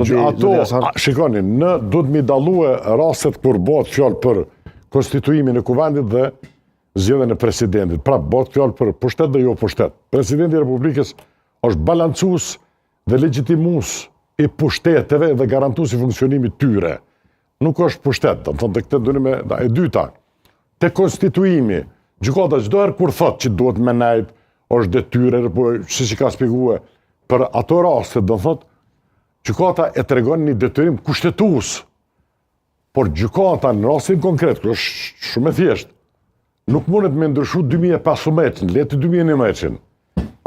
Ato, shikoni, ne duhet m'i dallue rastet kur bëhet fjalë për konstituimin e kuvendit dhe zgjedhjen e presidentit. Pra, bëhet fjalë për pushtet dhe jo pushtet. Presidenti i Republikës është balancues dhe legjitimues i pushteteve dhe garantues i funksionimit tyre. Nuk është pushtet, do të thonë këtë doni me, da, e dyta, te konstituimi, gjykata çdo herë kur thotë që duhet me nejt, është detyrë, po siç i ka shpjegue, për ato raste, do të thotë, gjykata e tregon një detyrim kushtetues. Por gjykata në rastin konkret, kjo është shumë e thjeshtë, nuk mundet me ndryshu 2015-në, le të 2011-në.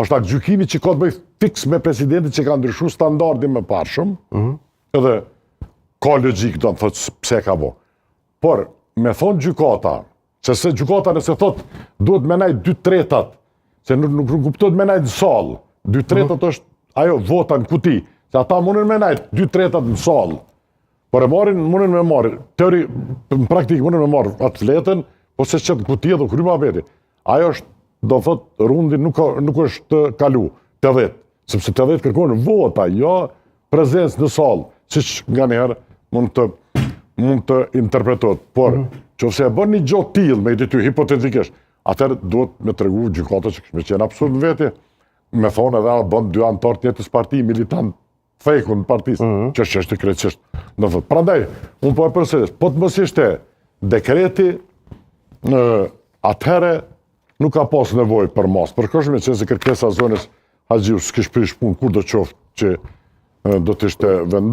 Është aktgjykimi që ka të bëjë fiks me presidentin që ka ndryshu standardin më parshëm, mm -hmm. edhe ka logjikë, do të thotë, pse ka bo. Por, me thonë gjykata, se se gjykata nëse thot, duhet me najt dy tretat, se nuk, nuk, nuk kuptohet me najt në sallë, dy tretat mm -hmm. është ajo vota në kuti, se ata mundën me najt dy tretat në sallë, por e marrin, mundën me marrë, teori, në praktikë mundën me marrë atë fletën, po s'e qet në kuti edhe kry muhabeti. Ajo është, do thot, rundi nuk, nuk është kalu, 80, sepse 80 kërkon vota, jo prezencë në sallë, siç nganjëherë mund të mund të interpretohet. Por, mm -hmm. qoftë se e bën një gjë të tillë me ditë hipotetikisht, atëherë duhet me tregu gjykata që kish me qenë absurd në vete, me thonë edhe a bën dy anëtarë të njëjtës parti militant thekun të partisë, mm -hmm. që është çështje krejtësisht. Do thotë, prandaj, unë po e përsëris, po të mos ishte dekreti në atëherë nuk ka pas nevojë për masë. Për kështu me qenë se kërkesa zonjës Haxhiu s'kish prish punë kurdo qoftë që do të ishte vendosur.